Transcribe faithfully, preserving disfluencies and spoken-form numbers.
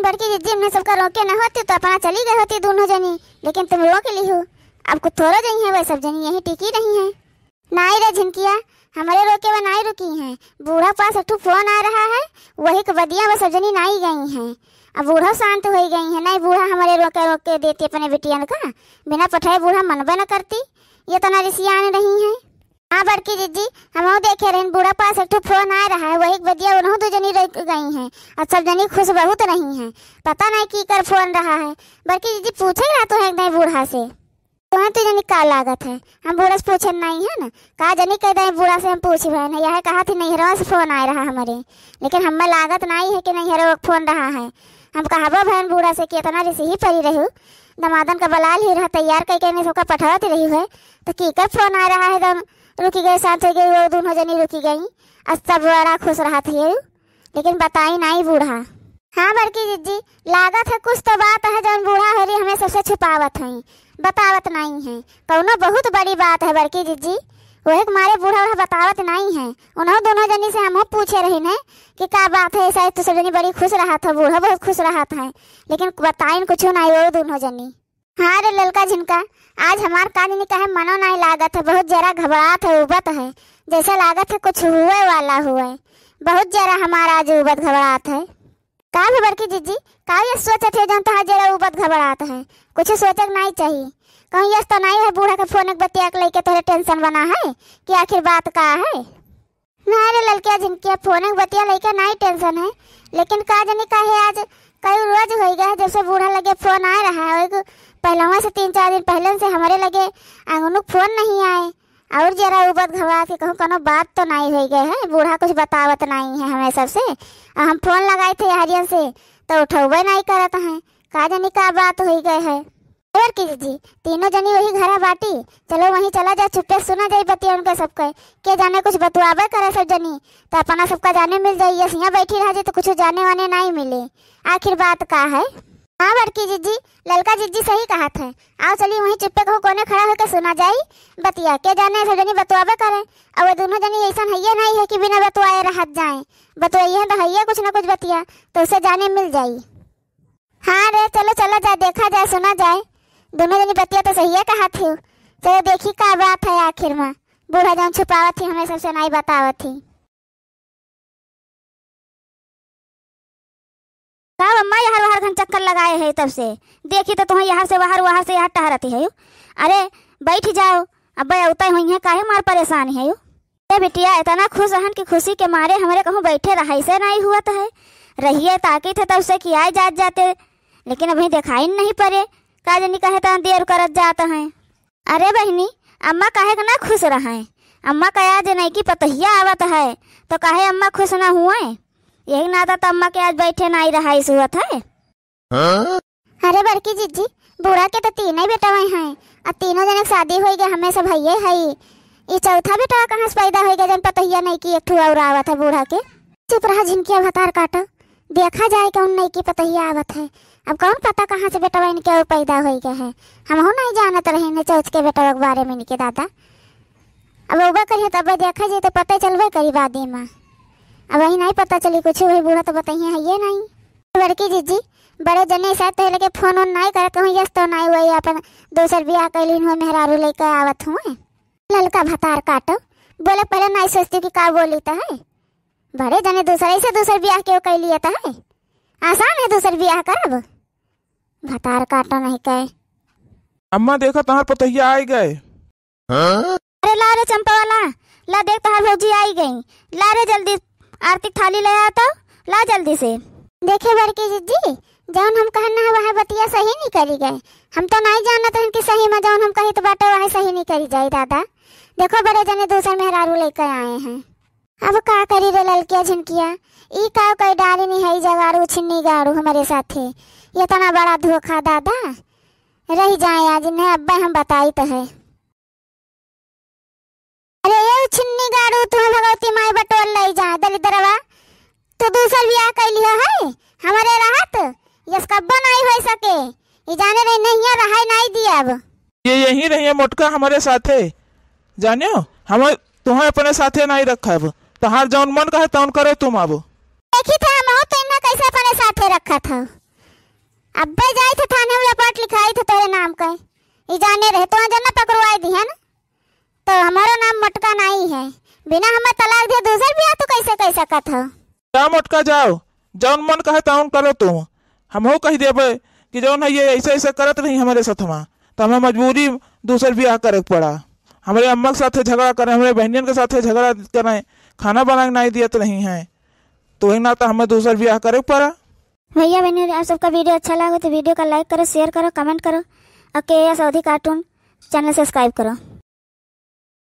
बड़की जिज्जी, हमने सबका रोके न होती तो अपना चली गई होती दोनों जनी, लेकिन तुम रोक लिहू। अब कुछ थोड़ो जइहैं, वह सब जनी यहीं टिकी रही हैं। नाई रे झिनकिया, हमरे रोके वह नाई रुकी हैं। बूढ़ा पास एक ठो फोन आ रहा है, वही के बदिया वह सब जनी नाई गई हैं। अब बूढ़ा शांत होइ गई हैं। नाई बूढ़ा हमरे रोके रोके देती अपने बिटियन का, बिना पठाए बूढ़ा मनबे न करती, ये तना रिसियान रही हैं। हाँ बड़की जिज्जी, हमहू देखे रहन, बूढ़ा पास एक ठो फोन आ रहा है, वही के बदिया उन्हों दो जनी रुक गई हैं। अब सब जनी खुश बहुत रही हैं। पता नहीं की कर फोन रहा है। बड़की जिज्जी पूछे रहा तो है एक दाई बूढ़ा से, तुम्हें तो जनी का लागत है, हम बूढ़ा से पूछे नहीं है ना, का जनी कह दे बूढ़ा से हम पूछी बहन है, यह कहा थी नैहरवा से फोन आए रहा हमरे, लेकिन हमें लागत नहीं है कि नैहरवा के फोन रहा है। हम कहबो बहन बूढ़ा से कि इतना रिस ही परी रहू, दमादन का बलाल ही रहा तैयार करके ने सबका पठावत रही है, तो की कर फोन आ रहा है, एकदम रुकी गए, शांत हो गई, वो दोनों जनी रुकी गई, और सब बड़ा खुश रहा थे, लेकिन बताई नहीं बूढ़ा। हाँ बड़की जिज्जी, लागत है कुछ तो बात है, जौन बूढ़ा होरी हमें सबसे छुपावत हैं, बतावत नहीं है। कौनो बहुत बड़ी बात है बड़की जिज्जी, वही के मारे बूढ़ा वह बतावत नहीं है। उन्हों दोनों जनी से हमहू पूछे रही ने कि का बात है, ऐसा है तो सब जनी बड़ी खुश रहत है, बूढ़ा बहुत खुश रहत है, लेकिन बताइन कुछ नहीं वो दोनों जनी। हाँ रे ललका झिनका, आज हमार का जनी काहे मनो नहीं लागत है, बहुत जरा घबरात है, उबत है, जैसे लागत है कुछ हुए वाला हुए। बहुत जरा हमार आज उबत घबरात है। का भी बड़की जिज्जी, का ये सोचत है जौन तोहार जरा उबत घबरात है? कुछ सोचे के नहीं चाहिए। कहूँ यस तो नहीं है बूढ़ा के फोन एक बतिया के लेके तोहरे टेंशन बना है कि आखिर बात का है? ना रे ललकिया झिनकिया, फोन के बतिया लइका नाई टेंशन है, लेकिन का जनी काहे आज कई रोज होइ गया है जब से बूढ़ा लगे फोन आ रहा है। और पहलवा से तीन चार दिन पहले से हमरे लगे आंगनू फोन नहीं आए। और जरा उबत घबरा के कहूँ कोनो बात तो नहीं होइ गए है, बूढ़ा कुछ बतावत नहीं है हमें सबसे। और हम फोन लगाए थे हरियन से तो उठौबे नहीं करत हैं, का जनी का बात होइ गए है। और की जी, तीनों जनी वही घरा बाटी, चलो वहीं चला जाए, चुप्पे सुना जाए बतिया उनका सबके। के जाने कुछ बतुआबे करे सब जनी, तो अपना सबका जाने मिल जाए। यस यहाँ बैठी रह जाए तो कुछ जाने वाने नहीं मिले। आखिर बात का है? हाँ बड़की जिज्जी, ललका जिज्जी सही कहत है। आओ चली वहीं चुप्पे कहूँ कोने खड़ा होके सुना जाई बतिया। के जाने सब जनी बतुआबे करे। और वो दोनों जनी ऐसा हइये नहीं है कि बिना बतुआए रहत जाए। बतुआइए तो हइये कुछ ना कुछ बतिया, तो उसे जाने मिल जाई। हाँ रे, चलो चला जाए, देखा जाए, सुना जाए। दोनों जनी बतिया तो सहिए कहत ही। चलो देखी का बात है आखिर में। बूढ़ा जौन छुपावत ही, हमें सबसे नहीं बतावत ही। का अम्मा यहर वहर घन चक्कर लगाए है तब से? देखी तो तुहें यहर से वहर, वहर से यहर टहरती है। अरे बैठ जाओ, अब्बे अउते हुई हैं, काहे मार परेशान है? ए बिटिया, इतना खुश रहन कि खुशी के मारे हमरे कहूँ बैठे रहाई से नहीं हुआ तो है। रहिए ताकि थे तब से कि आए जात जाते, लेकिन अभी दिखाई नहीं पड़े। का जनी कहे तना देर करत जात हैं। अरे बहिनी, अम्मा काहे के ना खुश रहें? अम्मा का आज नई की पतोहिया आवत है, तो काहे अम्मा खुश ना हुए? यही नाता तो अम्मा के आज बैठे नाई रहाई सुअत है। हाँ? अरे बड़की जिज्जी, बूढ़ा के तो तीन ही बेटवे हैं, और तीनों जने के शादी होइ गए, हमें सब हइये है। ई चौथा बेटवा कहाँ से पैदा होइ गया, जौन पतोहिया नई की एक ठो और आवत है बूढ़ा के? चुप रहा झिनकिया भतार काटो, देखा जाए कौन नई की पतोहिया आवत है। अब कौन पता कहाँ से बेटवा इनके और पैदा होइ गया है, हमहू नहीं जानत रहे ने चौथ के बेटवा के बारे में इनके दादा। अब उबे करिए तब देखा जाए तो पता चलबे करी बादी में। अब वही नहीं पता चली कुछ, वही बूढ़ा तो बताइए है ये नहीं। बड़की जिज्जी, बड़े जने शायद तोहरे लगे फोन वोन नहीं करत, कहूँ यस तो नहीं हुआ, अपन दोसर बियाह कैली हुए, मेहरारू लेके आवत हुए। ललका भतार काटो, बोले पहले नहीं सोचती कि का बोली तो है। बड़े जने दूसरे से दूसर बियाह क्यों कैली तो है, आसान है दूसर बियाह करब। भतार काटो नहीं कहे। अम्मा देखो तोहार पतोहिया आई गए। अरे ला रे चंपा वाला, ला देख तोहार भौजी आई गई। ला रे जल्दी आरती थाली ले आ तो, ला जल्दी से। देखे बड़की जिज्जी, जौन हम कहन ना वह बतिया सही नहीं करी गए। हम तो नहीं जानत रहन कि सही में जौन हम कही तो बाटे वह सही नहीं करी जाई दादा। देखो बड़े जने दूसर मेहरारू लेके आए हैं। अब का करी रे ललकिया झिनकिया, ई का कई डारी नहीं है जगाड़ू छिन्नी गाड़ू हमारे साथे। ये इतना बड़ा धोखा दादा, रह जाए आज इन्हें अब्बे हम बताई तो है। अरे ये छिन्नी गाड़ू, तुम्हें भगवती माई बटोर ले जाए दलिद्रवा। तू दूसर बियाह कैली हो है, हमारे रहत यस कब्बो नहीं हो सके। ये जाने रही नहीं है, रहाई नहीं दिया अब। ये यहीं रही है मोटका हमारे साथे, जानियो, हम तुम्हें अपने साथे नहीं रखब। तोहार जौन मन कहे तौन करो तुम अब। देखी थे हम हो तो इन्हें कैसे अपने साथे रखा था। अब्बे जाई थे थाने में रिपोर्ट लिखाई थे तोरे नाम का। ई जाने रहे तो जना पकड़वाई दिहन। तो हमारो नाम मोटका नाई है। बिना हमें तलाक दिए दूसर बियाह तू कैसे कर सकत हो? जा मोटका जाओ, जौन मन कहे तौन करो तू। हमहू कह देबे कि जौन है ये ऐसे ऐसे करत रही हमरे सथवा, तो हमें मजबूरी दूसर बियाह करे के पड़ा। हमरे अम्मा के साथे झगड़ा करें, हमरे बहनियन के साथे झगड़ा करें, खाना बना के नाई दियत रही हैं, तो वही नाता हमें दूसर बियाह करे के पड़ा। भैया बहनी, आप सबका वीडियो अच्छा लागो तो वीडियो का लाइक करो, शेयर करो, कमेंट करो और के एस अवधी कार्टून चैनल सब्सक्राइब करो।